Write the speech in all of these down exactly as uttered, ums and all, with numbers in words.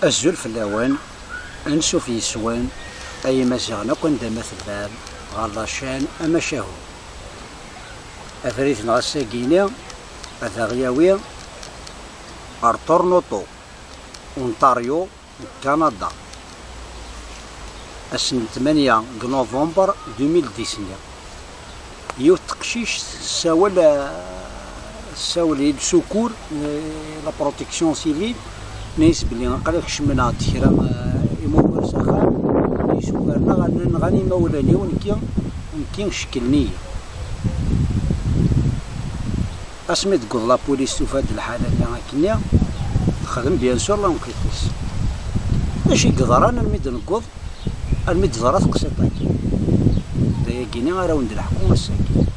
Azul fell-awen, ansuf yes-wen, ay Imaziɣen akk anda ma tellam, ɣer la chaîne Amacahu. Abrid-nneɣ ass-agi-ni ad aɣ-yawi ɣer Toronto, Ontario, deg Kanada. Ass n tmanya deg novembre deux mille dix-neuf. Yiwet teqcict tessawel, eh, tessawel i le secours, eh, la protection civile, tenna-yas belli aql-ak kecmen-aɣ-d kra, eh, imurar s axxam, yessugar-aɣ ad nɣan imawlan-iw, nekki, nekki cekklen-iyi. Asmi d-tewweḍ la police, tufa-d lḥala-nni akkenni, texdem bien sûr l'enquête-is. D acu i yeḍran almi d-newweḍ, almi d-teḍra teqsiṭ-agi? D ayagi-ni ara wen-d-neḥku ass-agi.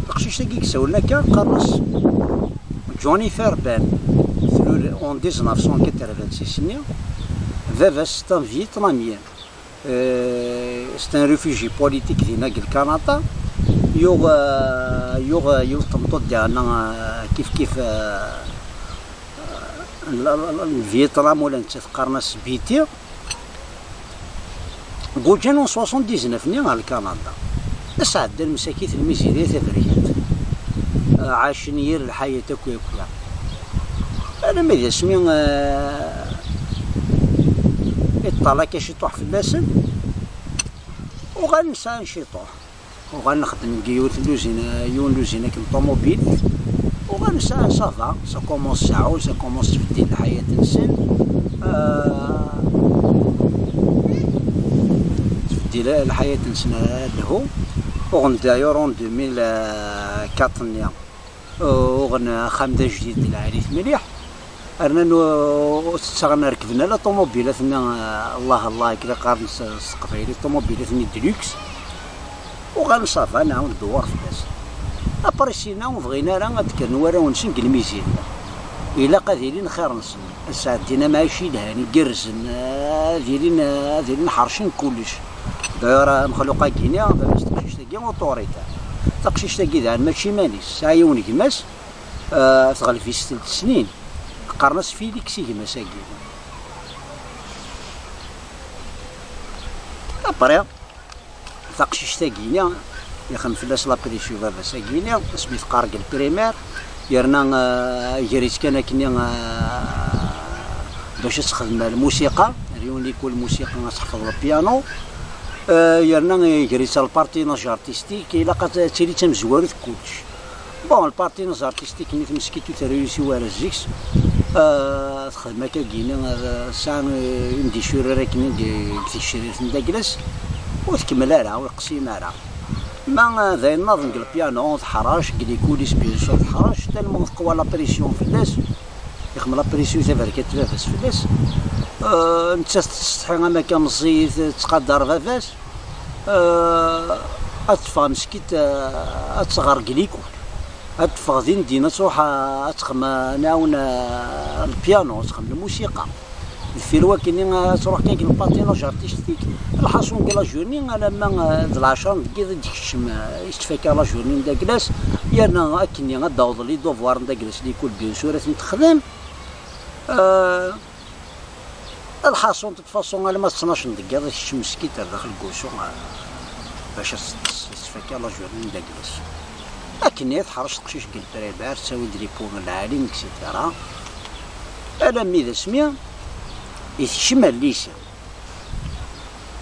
Taqcict-agi i yessawlen akka, qqaren-as Jennifer Bell. Tlul en dix-neuf cent quatre-vingt-six-nni. Baba-s c'est un Vietnamien. Euh, c'est un réfugié politique dinna deg Lkanada. Yuɣ, euh, yuɣ, euh, yiwet tmeṭṭut diɣenna, euh, kif kif, euh, euh, l-, l-, l-, Vietnam, ula nettat qqaren-as Betty. Guǧan en soixante-dix-neuf-nni ɣer Lkanada. Sɛeddan msakit lmizirya taberkant. Euh, ɛacen yir lḥayat akk yakk ya. Alamma d asmi, eh, iṭṭalak ciṭuḥ fell-asen, uɣalen sɛan ciṭuḥ. Uɣalen xeddmen deg yiwet n luzin, yiwen n luzin akken ṭumubil. Uɣalen sɛan ça va, ça commence seɛɛun, ça commence tbeddil lḥayat-nsen. Eh, tbeddil lḥayat-nsen, eh, lhu. Uɣen d'ailleurs en deux mille quatre-nni. Uɣen axxam d ajdid d lɛali-t mliḥ. Rnan u-, ur ttaɣen, rekben ala ṭumubilat-nni, eh, Allah Allah, akken i qqaren s, s teqbaylit, ṭumubilat-nni de luxe. Uɣalen ça va, nɛawen ddewwer fell-asen. Après sina ur bɣin ara ad d-kkren warraw-nsen deg lmizirya. Ilaq ad ilin xir-nsen, ad sɛeddin amɛic yelhan, igerrzen, ad ilin, ad ilin ḥercen kullec. D'ailleurs, amexluq-agi-ni, baba-s teqcict-agi, autoritaire. Taqcict-agi daɣen mačči iman-is, tesɛa yiwen gma-s, eh, tɣelb-it s telt snin. Qqaren-as Félix i gma-s-agi. Après, taqcict-agi-ni, ixdem fell-as la pression baba-s-agi-ni, asmi teqqar deg le primaire, yerna, eh, iger-itt kan akkenni, eh, bac ad texdem lmusiqa, ar yiwen likul lmusiqa ad teḥfeḍ le piano, eh, yerna iger-itt le patinage artistique, ilaq ad tili d tamezwarut deg kullec. Bon, le patinage artistique-nni, tameskit ur terri ur yessi wara zik-s. Ah, texdem akka gini, ah, tesɛa, eh, une déchirure akken deg, deg tecrirt n dagla-s. Ur tkemmel ara, ur yeqsim ara. Ma, ah, d ayen nniḍen deg lpiano, teḥrac, deg likul-is, bien sûr, teḥrac, tellement teqwa la pression fell-as. Ixdem la pression taberkant baba-s fell-as. Ah, nettat tettsetḥi am akka meẓẓiyet, tettqadar baba-s. Eh, ad teffeɣ meskint, eh, ad tɣer deg likul. Ad teffeɣ din din, ad tṛuḥ, eh, ad texdem, eh, nɛawen, eh, lpiano, ad texdem lmusiqa. Deffir wakkenni, eh, ad tṛuḥ kan deg le patinage artistique. Lḥaṣun deg la journée, alamma, eh, d lɛecṛa n deg yiḍ i d-tekcem, eh, i s-tfakka la journée n dagla-s, yerna akkenni ad d-taweḍ les devoirs n dagla-s, likul, bien sûr, ad ten-texdem. Eh, Lḥaṣun, de toute façon, alamma d ttnac n deg yiḍ, tekcem meskint ar daxel n wusu, ah, bac ad s-, s-, s-, tfakka la journée n dagla-s. Akken i teḥṛec teqcict deg le primaire, tettawi-d les points lɛali, et cetera. Alammi d asmi i tekcem ar lycée.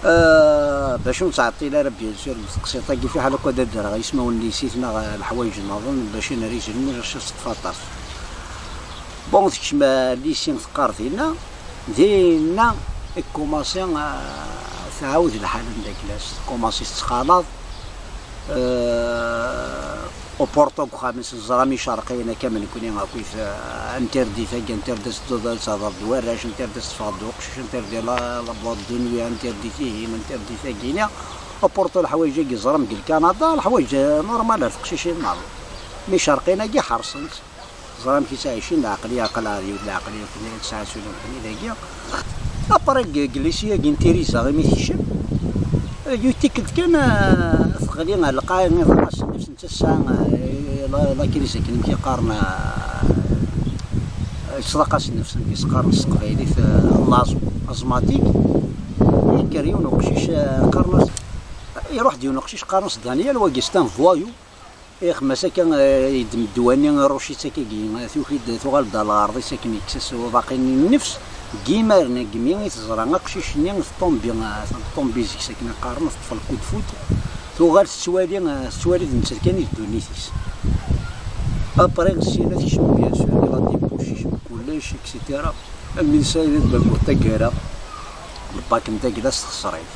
Ah, bac ur nettɛeṭṭil ara, bien sûr, deg teqsiṭ-agi, fiḥel akk ad d-rreɣ ismawen n lycée-t neɣ leḥwayeǧ nniḍen, bac ad nerr izem, bac ad teṭṭef aṭas. Bon, tekcem, ah, lycée, teqqar dinna. Dinna i tkumaṣi, ah, tɛawed lḥala n dagla-s, tkumaṣi tettxalaḍ, ah, uporto deg uxxam-is, teẓram icerqiyen akka am nekni akkit, ah, interdit-agi, interdit ad tedduḍ ad tehḍeṛ d warrac, interdit ad teffɣeḍ d uqcic, interdit la, la boîte de nuit, interdit ihin, interdit agini. Uporto leḥwayeǧ-agi ẓram deg Lkanada, leḥwayeǧ, ah, normal ar teqcicin maḍi. Mi cerqin-agi ḥerṣen-tt. Ẓer amek i ttɛicin, lɛeqliya, aql-aɣ d yiwet lɛeqliya, kunwi ad tesɛa sulun kunwi dagi. Après, deg, deg lycée-agi n Tiriza, imi tekcem, eh, yiwet tikkelt kan, eh, teɣli ɣer lqaɛa iḍ-nni, ass-nni netta tesɛa, eh, la, la crise, akken amek i qqaren, eh, Yettḍaq-as nnefs, amek i s-qqaren s teqbaylit, eh, laẓ, azmatik. Yekker yiwen uqcic, eh, qqaren-as, iruḥ-d yiwen uqcic qqaren-as Daniel, wagi c'est un voyou. Ixemmas akka, eh, yeddem ddwa-nni, rucit akkagi, eh, tuki-d, tuɣal-d ɣer lɣerḍ-is akken yekkes-as uḍaqi-nni n nnefs. Deg yimaren-agi mi i teẓra aqcic-nni, teṭṭumbi, eh, teṭṭumbi zik-s akken qqaren, teṭṭef le coup de foudre. Tuɣal tettwali, eh, tettwali d nettat kan i d ddunit-is. Après, syin ad tekcem, bien sûr, la débauche, kullec, et cetera. Almi nesɛa d lbak n taggara, lbak n tagla s texṣer-it.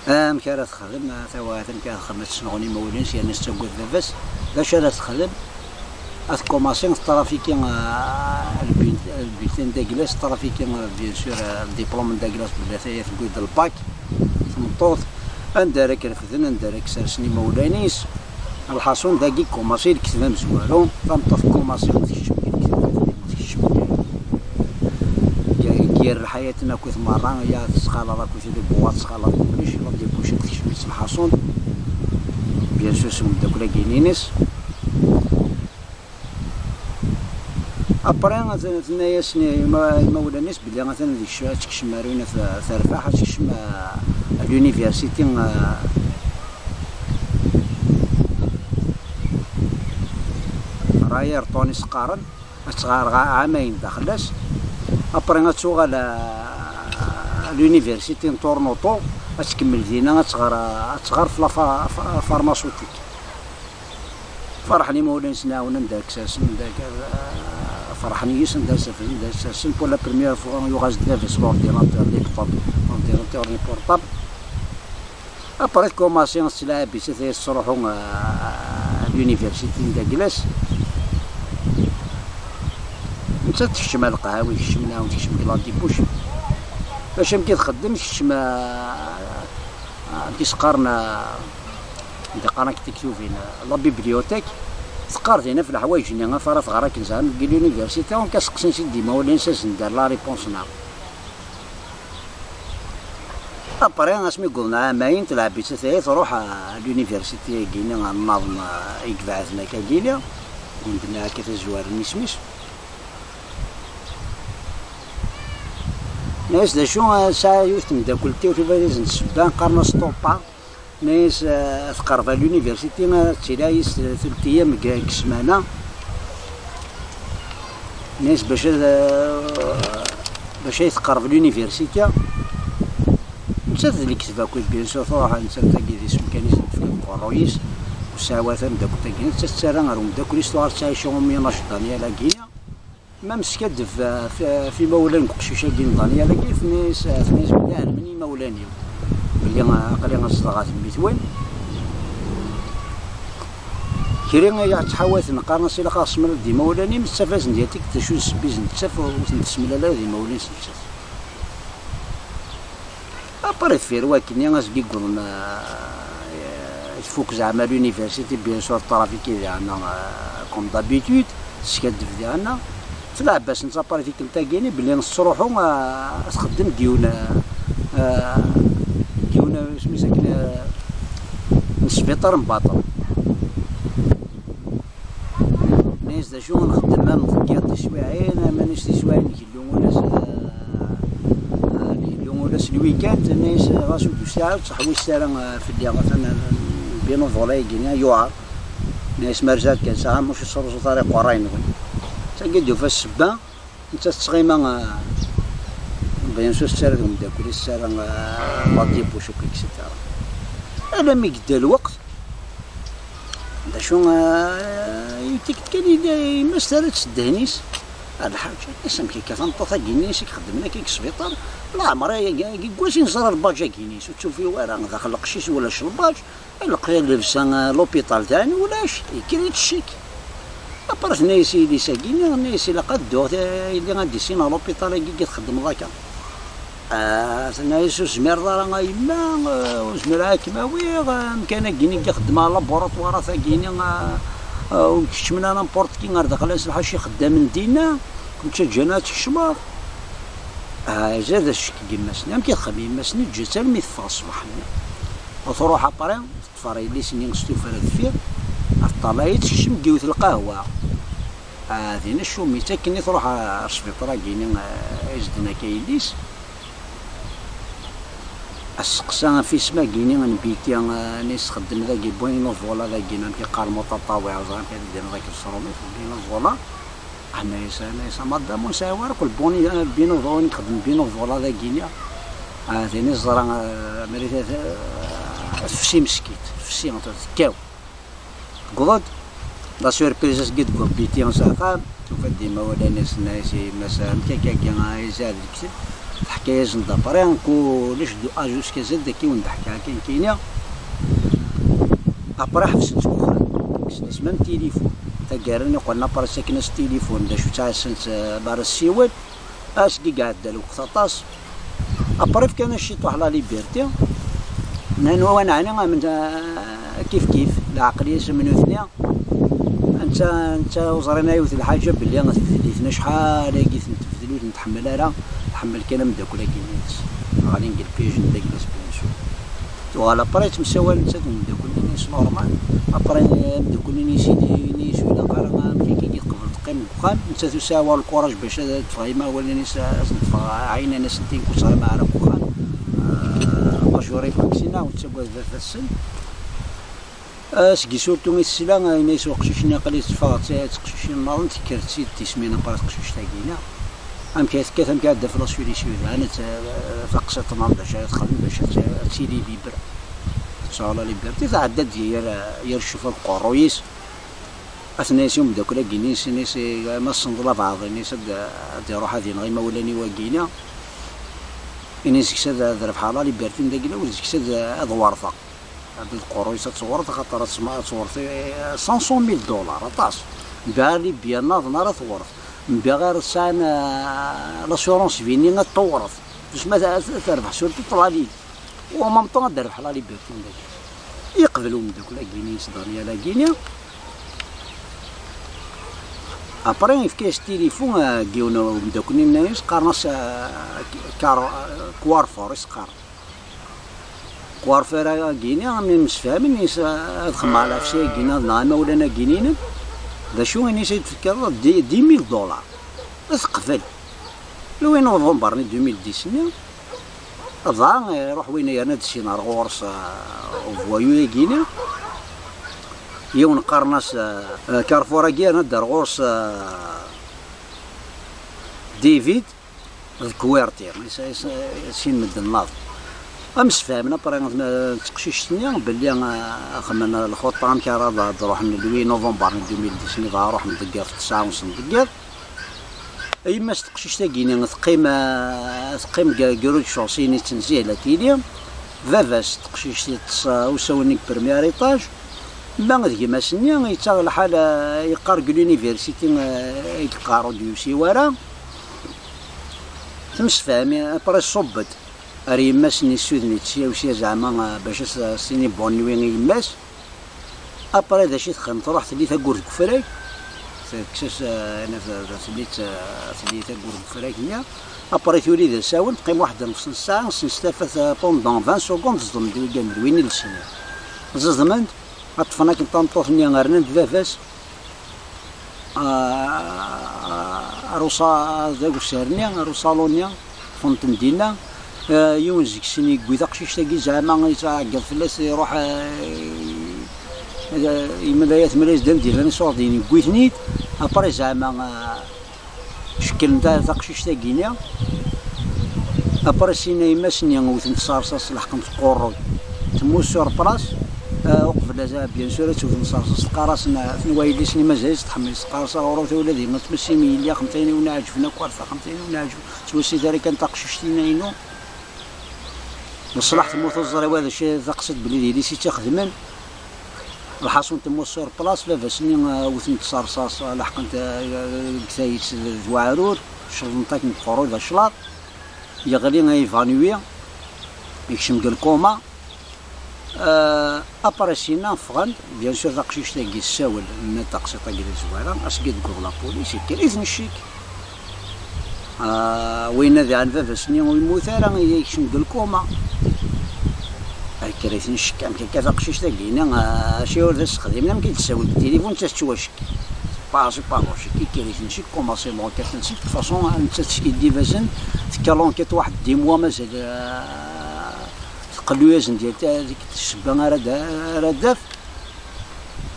Amek ara texdem, a tawaɣit, amek ara texdem, ad tesneɣni imawlan-is, yerna tettagad baba-s. D acu ara texdem? Ad tkumaṣi tetrafiki, ah, lbi-, lbultin n tagla, tetrafiki, ah, bien sûr, ah, le diplôme n tagla, belli ata-ya tewwi-d lbak, tmeṭṭut, anda ara k-refden, anda ara k-sersen imawlan-is. Lḥaṣun, dagi kumaṣi lekdeb amezwaru, tameṭṭut kumaṣi tekcem di lekdeb, tekcem di, di, di lḥayat-nni akk merra, ya tettxalaḍ akk les boîtes, tettxalaḍ kullec, la débauche tekcem-itt lḥaṣun. Bien sûr, s umeddakel-agi-ines. Après, tenna-yasen i ima-, imawlan-is belli atan deg cca, ad tekcem ar win at-, terbeḥ, ad tekcem, eh, à l'université, eh, Rayerton i s-qqaren, ad tɣer ɣa-, ɛamayen daxel-as. Après, ad tuɣal, eh, à l'université n Toronto, ad tkemmel dinna, ad tɣer, ad tɣer f la fa-, fa-, pharmaceutique. Ferḥen imawlan-nsen, ɛawnen-d ad k-sersen, d ak-, ferḥen yis-sen, d asafel, d asersen. Pour la première fois, yuɣ-as-d baba-s l'ordinateur, laptop, l'ordinateur-nni portable. Après, tkumaṣi tettlaɛab-itt, ata tettruḥu, euh, à l'université n Daglas. Nettat tekcem ar lqaɛa, tekcem, nɛawed tekcem deg la débauche. Bac amek i txeddem, tekcem, euh, amek i s-qqaren, ah, anda qqaren akk tiktubin, ah, la bibliothèque, teqqar dinna ɣef leḥwayeǧ-nni ɣef ara tɣer akken zɛan deg l'université, amek ad seqsin si d-imawlan-is, ad sen-d-rr la réponse-nneɣ. Après, asmi yewweḍ ɛamayen, tleɛb-itt ata-ya, truḥ, ah, l'université-agi-nni, ah, nnaḍen, ah, i ibeɛden akka-agi-nni, gundem akka tazwara n isem-is. Nna-yas d acu, ah, tesɛa yiwet tmeddakelt-iw, tuba-d-asen-d ssebba, qqaren-as Ṭupa. Nna-yas, ah, teqreb ɣer l'université, ah, ad tili yis-s telt ayyam deg, deg ssmana. Nna-yas bac ad, ah, bac ay teqreb l'université. Nettat d lekdeb akk, bien sûr, truḥ nettat tagi d isem kan i s-d-tefka deg uqerruy-is. Ur tesɛi ara tameddakelt-agi, nettat tettarra ɣer umeddakel-is, tuɣal tettɛici au ménage Daniel-agi. Ma neskaddeb, eh, f-, f imawlan n uqcic-agi n Daniel-agi, tenna-yas, eh, tenna-yas belli ɛelmen imawlan-iw belli, eh, aql-i zedɣeɣ at mmi-twen. Kra i aɣ-ttḥawaten, qqaren-as ilaq ad ɣ-semlal d imawlan-im, nettaf-asen-d yal tikkelt d acu n ssebba i s-nettaf, ur ten-tessemlal ara d imawlan-is nettat. Après, deffir wakken, asmi yewweḍ, eh, tfuk zeɛma l'université, bien sûr, trafiki diɣenna, eh, comme d'habitude, teskaddeb diɣenna. Tleɛb-asen tapratikilt-agi-nni belli tettruḥu, eh, txeddem deg yiwen, eh, deg yiwen, eh, isem-is akken, eh, n sbiṭar n baṭel. Nna-yas d acu nxeddem, ma nḍeggiḍ tiswiɛin, aman-is tiswiɛin ngellu ula s, eh, ngellu ula s lwikand. Nna-yas ɣas ur d-tusiɛ, ur ttḥewwiset ara, eh, fell-i, atan, eh, bénévolat-agi-nni yewɛer. Nna-yas ma rziɣ kan saɛa, muc tesruẓuḍ ara iqerray-nwen. Tagi d-tufa ssebba, nettat tettɣima, eh, bien sûr, tettarra d umeddakel-is, tettarra, eh, la débauche, et cetera. Alammi yedda lweqt, d acu, eh, yettik-d kan yemma-s terra-tt ddehn-is. Ar lḥaǧa, is amek akka tameṭṭut-agi-nni i s-ixeddmen akka deg sbiṭar, leɛmer-agi deg wass i neẓra lbaǧ-agi-nni, ur tt-tufi ara daxel lqecc-is ulac lbaǧ, lqi-, llebsa, eh, l'hôpital tɛni ulac, yekker-itt ccek. Après tenna-yas i yelli-s-agi-nni, tenna-yas ilaq ad dduɣ, eh, yelli ad d-issineɣ l'hôpital-agi i txeddmeḍ akka. Ah, tenna-yas ur zmireḍ ara a yemma, eh, ur zmireɣ ad kem-awiɣ, eh, amkan-agi-nni i xeddmeɣ, laboratoire-agi-nni, eh, eh, ur keččmen ara n'importe qui ɣer daxel-as lḥaci ixeddamen dinna, kem-ttaǧǧan ad tkecmeḍ. Ah, zad ccek deg yemma-s-nni. Amek i texdem yemma-s-nni? Ǧǧa-tt armi teffeɣ ṣṣbeḥ-nni. U truḥ après, teṭṭef ɣer yelli-s-nni s tuffra deffir, teṭṭalay-itt tekcem deg yiwet lqahwa. Ah, din acumi-tt akken i truḥ ar sbiṭar-agi-ni, ah, i s-d-tenna akka yelli-s. Asteqsa ɣef isem-agi-ni n Biti, ah, ni s-txeddem dagi, bénévolat dagi, amek i qqaren, muṭaṭawiɛ, ẓer amek ara d-iniɣ dagi s tṛumit, bénévolat. Anna-yas, anna-yas a madame, ur nesɛi ara akk lbuni, bénévolat, i ixeddem bénévolat dagi-ni. Ah, din i ẓra, ah, amri, ah, tefsi meskint, tefsi, tekkaw. Tewweḍ-d la surprise asgi deg Biti s axxam, tufa-d imawlan-is, tenna-yas i yemma-s, "Amek akka-agi ay zɛid deg-sen?" Teḥka-yasen-d après, kullec d A jusqu'à Z, d akka i wen-d-ḥkiɣ akken kini. Après ḥebsen-tt deg uxxam, kksen-as même tilifun. Taggara-nni qqlen après ttaken-as tilifun, d acu ttɛassan-tt, eh, mi ara ssiwel. Asgi iɛedda lweqt aṭas. Après fkan-as ciṭuḥ la liberté. Nnan wa neɛni am netta kif kif, leɛqel-is am nutni. Netta, netta ur ẓrin ara yiwet lḥaǧa belli tebdel-iten acḥal agi ten-tebdel, ur ten-tḥemmel ara, tḥemmel kan ameddakel-agi-ines. Ɣlin deg lpij n Daglas Bensu. Tuɣal après ttemsawalen netta d umeddakel-nni-ines normal. Après ameddakel-nni-ines ini-, ini-, ini-, ur ilaq ara amek akka i teqbel teqqim deg uxxam. Nettat ur tesɛi ara lkuṛaj bac ad d-teffeɣ imawlan-is, ad sen-d-teffeɣ ɛaynan-as tin ur tesɛi ara deg uxxam. Ah, majorité deg sin-a ur tettagad baba-tsen. Ah, seg isurtu i tesla, ah, ini-as uqcic-nni aql-i teffeɣ, d teqcicin nniḍen tekker-tt-id tismin après teqcict-agi-nni. Amek ay tekkat, amek ara d-taf la solution, daɣen ad t-, taqsiṭ-nniḍen d acu ara texdem bac ad t-, ad tili libre. Ad tesɛu la liberté, tɛedda-d yir, yir ccuf ɣef uqerruy-is. Ad ten-yas i umeddakel-agi-nni, ini-as, ma tessneḍ la bɛaḍ, ini-as ad, ad iruḥ ad ineɣ imawlan-iw-agi-nni. Ini-as deg-s ad, ad rebḥeɣ la liberté n dagi, ur deg-s ad, ad werteɣ. Abrid qurru-is ad tewreḍ, axaṭer ad tma-, ad tewreḍ, eh, cinq cent mille dollars, aṭas. Mbiɣ Libya nniḍen ara tewreḍ. Mbiɣ ara sɛan, eh, l'assurance vie-nni ad tewreḍ. Tusma ad, ad terbeḥ surtout la Ligue. U en même temps ad terbeḥ la liberté n dagi. Yeqbel umeddakel-agi-nni s Daniel-agi-nni. Après, yefka-yas tilifun, eh, deg yiwen umeddakel-nni, yenna-yas, qqaren-as, eh, Car-, eh, Carrefour, i s-qqaren. Carrefour-agi-nni, mi msefhamen, is-, ad xemmeɣ lɛefsi-agi-nni, ad nɣeɣ imawlan-agi-nni-inem. D acu, ini-as, ad d-tefkeḍ dix, dix mille dollars. Ad teqbel. Le huit novembre-nni deux mille dix-nni, dɣa iruḥ win yerna-d syin ar ɣur-s, ah, uvoyou-agi-nni. Yiwen qqaren-as, ah, Carrefour-agi yerna-d ar ɣur-s, ah, David. D Kuwerti, is-, is-, sin medden laḍ. Amsefhamen, après, d teqcict-nni, belli, ah, xemmen lxuṭṭa, amek ara d-, d-ruḥen le huit novembre deux mille dix-nni, dɣa ruḥen deg tesɛa usen deg yiḍ. Yemma-s teqcict-agi-nni teqqim, ah, teqqim g-, g rez-de-chaussée-nni, tettenzih la télé. Baba-s teqcict yeṭṭes, ah, usawen-nni deg premier étage. Ma d gma-s-nni, yettaɣ lḥal, ah, yeqqar deg l'université, ah, i yeqqar ur d-yusi wara. Temsefham, après tṣubb-d ar yemma-s-nni, tessuden-itt sya u sya zeɛma, ah, bac as-, as-tini bonne nuit i yemma-s. Après d acu i texdem? Truḥ telli tawwurt deg ufrag, tekkes-as, ah, telli, ah, telli tawwurt deg ufrag-nni. Après tuli d asawen, teqqim waḥed nnefs n ssaɛa, sens tafat, ah, pendant vingt secondes, ẓedmen-d wiggan d win i lesnin. Ẓedmen-d, ṭṭfen akken tameṭṭut-nni, rnan-d baba-s. Ah, ar usa-, deg usaru-nni, ar uṣalu-nni, ṭṭfen-ten dinna. Ah, yiwen seg-sen yewwi taqcict-agi, zeɛma yettɛeggiḍ fell-as, iruḥ, ah, ah, yemlaya-t, mlaya-t d amdilan, iṣuṛ din, yewwi-ten-id. Après, zeɛma, ah, cekklen ta-, taqcict-agi-nni. Après, sin yemma-s-nni wten-tt s rrṣaṣ, leḥqen-tt tqurruy. Temmut sur place. Ah, uqbel ad, bien sûr, ad tt-wten s rrṣaṣ, teqqar-asen, ah, tenwa yelli-s-nni mazal-itt tḥemmel-itt, teqqar-as, "Ɣur-wet a wlad, ma tmessim yelli, axemt ayen i wen-iɛeǧben akk, axemt ayen i wen-iɛeǧben, ttwassit ara kan taqcict-inu." Leṣlaḥ temmut ur teẓri wa d acu, taqsiṭ belli d yelli-s i tt-ixedmen. Lḥaṣun temmut sur place, baba-s-nni, ah, wten-t s rrṣaṣ, ah, leḥqen-t, ah, deg tayet d, d waɛrur, cerḍen-t akken deg uqerruy d aclaḍ. Yeɣli, évanoui, yekcem deg lkuma. Euh, après sina ffɣen-d, bien sûr, taqcict-agi tessawel, nna taqsiṭ-agi d tazwara, asgi d-tewweḍ la police, yekker-iten ccik. Ah, winna diɣen baba-s-nni ur yemmut ara, yekcem deg lkuma. Yekker-iten ccik, amek akka taqcict-agi-nni, ah, acu ur d as-texdim, amek i d-tessawel deg tilifun, d tettwacek. Pas, c'est pas logique, ikker-iten si commencement, kkatan si, de toute façon, netta teskiddib-asen, tekka l'enquête waḥed dix mois mazal, euh, teqlu-yasen-d yal ta-, deg ssebba ara d-, ara d-taf.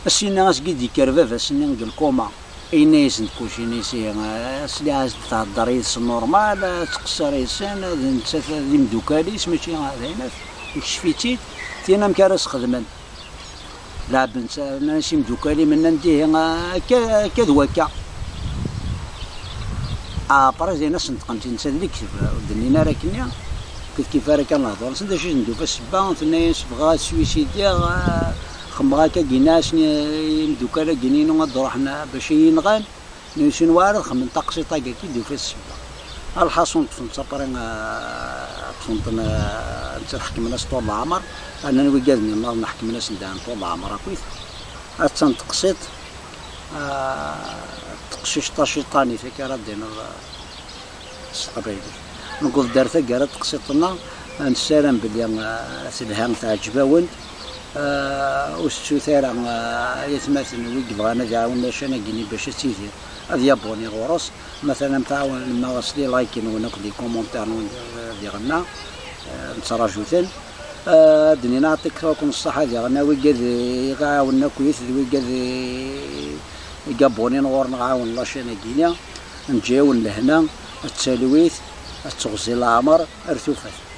Ass-inna asgi d-yekker baba-s-nni deg lkuma, yenna-yasen-d kuci, yenna-yas ihi, euh, sliɣ-as-d thedder yid-s normal, euh, tettqeṣṣir yid-sen, d nettat d imdukal-is, mačči d ayen, yekcef-itt-id, tin amek ara s-xedmen. Lɛebd netta, nnan-as imdukal-im, nnan-d ihi, akka, akka d wakka. Après din asen-ṭṭqent i netta d lekdeb, ur d-nnin ara akkenni, kif kif ara kan lehdur-nsen, d acu i sen-d-tufa ssebba, tenna-yas bɣiɣ ad swisyidiɣ, xemmeɣ akka gina-asen i imdukal-agi-inu ad d-ruḥen bac i yi-nɣan. Nniɣ-asen wa ara xedmen taqsiṭ-agi akka i d-tufa ssebba. Alḥaṣun ṭṭfen-tt après, ah, ṭṭfen-ten, ah, netta ḥekmen-as ṭul leɛmer, rnan wigad-nni nniḍen ḥekmen-asen daɣen ṭul leɛmer akkit. Attan teqsiṭ, ah, teqcict taciṭanit akka ara d-tiniḍ, ah, s teqbaylit. Newweḍ-d ar taggara teqsiṭ-nneɣ, nessaram belli, ah, telha teɛǧeb-awen-d. Ah, ur tettut ara, ah, ay atmaten wi yebɣan ad iɛawen lacan-agi-nni bac ad tidir, ad yabuni ɣur-s. Matalan, am tɛawen ma s les like-nwen akked les commentaires-nwen, ah, diɣenna, ah, nettraǧu-ten. Ah, ad d-nini aṭik-, akken ṣṣaḥa diɣenna wigad i ɣ-iɛawnen akkit d wigad i, i yabunin ɣur-neɣ, ɛawnen lacan-agi-nni. Neǧǧa-yawen lehna, d talwit, d teɣzi n leɛmer, ar tufat.